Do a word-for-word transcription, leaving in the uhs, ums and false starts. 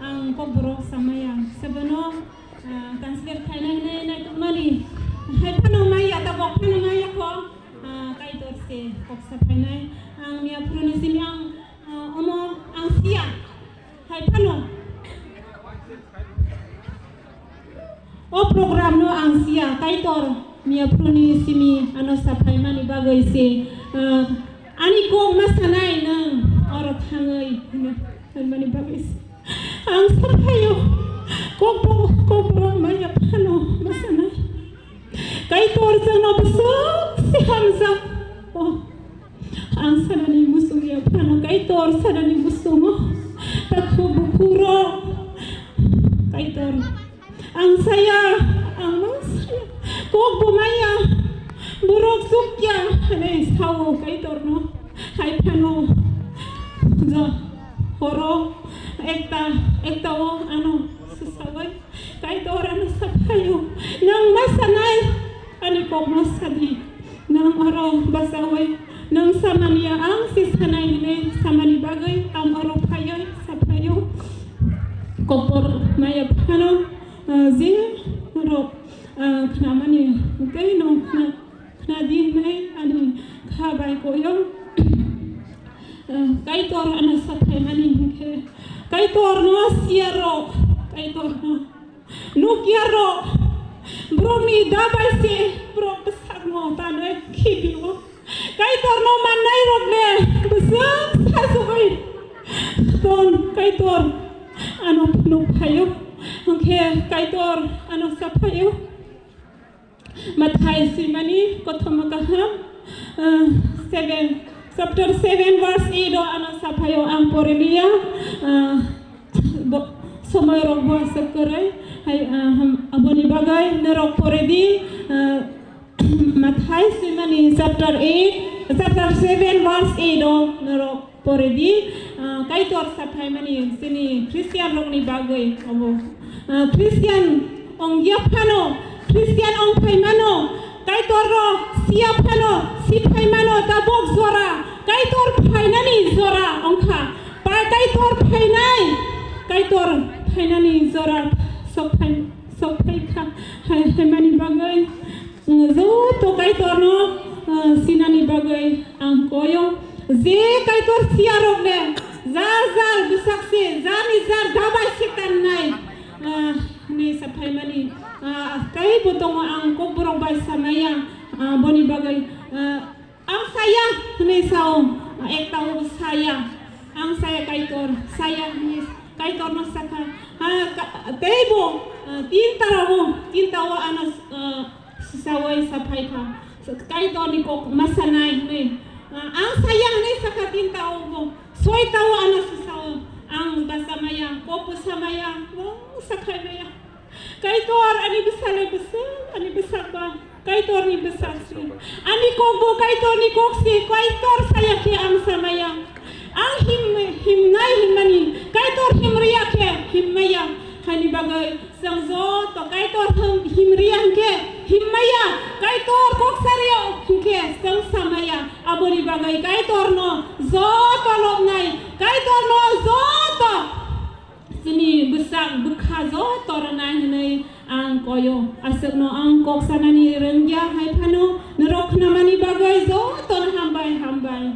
Ang kokborok samaya, sebono, ah, translate khainai hinwi naitukmani. Hai phano maya, tabok phano maya kho, ah, Kaitor se kok saphainai. Ang miya phuruni simi ang, ah, omo ang siya. Hai phano. O program no ang siya, Kaitor miya phuruni simi ano saphaimani bagwi se, ah, ani kok ma sanai nwng oro thangwi hwnmani bagwi se. Ang saphaio, kokbo-, kokborok maya phano ma sanai. Kaitor chwngno bwswk se hamjak. O, ang sanani muchung ya phano Kaitor sanani muchungo. Takhu bukhurok Kaitor. Ang saya, ang ma saya. Kok bo maya. Borok chukya hwnwi sao Kaitorno. Hai phano. Jo, horo ekta, ekta o ano sasawai. Kaitor ano saphaio. Nang ma sanai. Ani kokno sadi. Nang oro basawi, nang samani ya ang si sanai hinwi samani bagwi ang oro phaiwi saphaio. Kokbor maya phano, ah, je rok, ah, khnamani tei no khna, khnadi hinwi ani kha bai koyo. Ah, Kaitor ano saphaimani hinkhe Kaitor no siya rok, Kaitor no Nukya rok, borokni dabai se borok bwsakno tanwi khibio. Kaitorno mannai rokne bwswk sajagwi ton Kaitor ano phunuk phaio. Hwnkhe Kaitor ano saphaio. Mathai swimani kothoma kaham, ah, seven, chapter seven verse eight o ano saphaio ang poriliya, ah, bo-, somoi rok bo aswk kwrwi, hai, ah, ham-, aboni bagwi norok poridi, ah, Mathai swimani chapter eight, chapter seven verse eight o norok poridi, ah, Kaitor saphaimani chini Christian rokni bagwi obo. Ah, Christian ongya phano, Christian ongphai mano, Kaitor ro siya phano, siphai mano, tabok jora, Kaitor phainani jora ongkha. Pa-, Kaitor phainai, Kaitor phainani jora sokphai, sokphai kha, hai, haimani bagwi. Joto Kaitorno, ah, sinani bagwi ang koyo. Je Kaitor siyarokne, jar jar bwsak se, jarni jar dabai se tannai, ah, hinwi saphaimani, ah, teibo tongo ang kokborok bai samaya, ah, boni bagwi, ah, ang saya hinwi sao, ah, ekta o saya, ang saya Kaitor, saya hinwi Kaitorno sakha, ah, ka-, teibo, ah, tinta rogo, tinta o ano, ah, Sisawai saphai kha, Kaitorni kok ma sanai hwnwi. Ah, ang saya hwnwi sakha tinta o bo. Soi tao ano sisao. Ang basa maya, kok bwsa maya, nwng sakhai maya. Kaitor ani bwsale bwswk, ani bwsak ba. Kaitorni bwsak si. Ani kok bo Kaitorni kok si. Kaitor saya khe ang samaya. Ang him-, himnai himmani. Kaitor himriya khe himmaya. Hani bagwi Chwng joto Kaitor hwn-, himriya hwnkhe himmaya, Kaitor kok sariya hwnkhe chwng samaya. Aboni bagwi Kaitorno joto lobnai, Kaitorno joto chini bwsak bwkha joto rwnai hwnwi ang koyo. Aswkno ang kok sanani rwngya hai phano norok khnamani bagwi jotono hambai, hambai.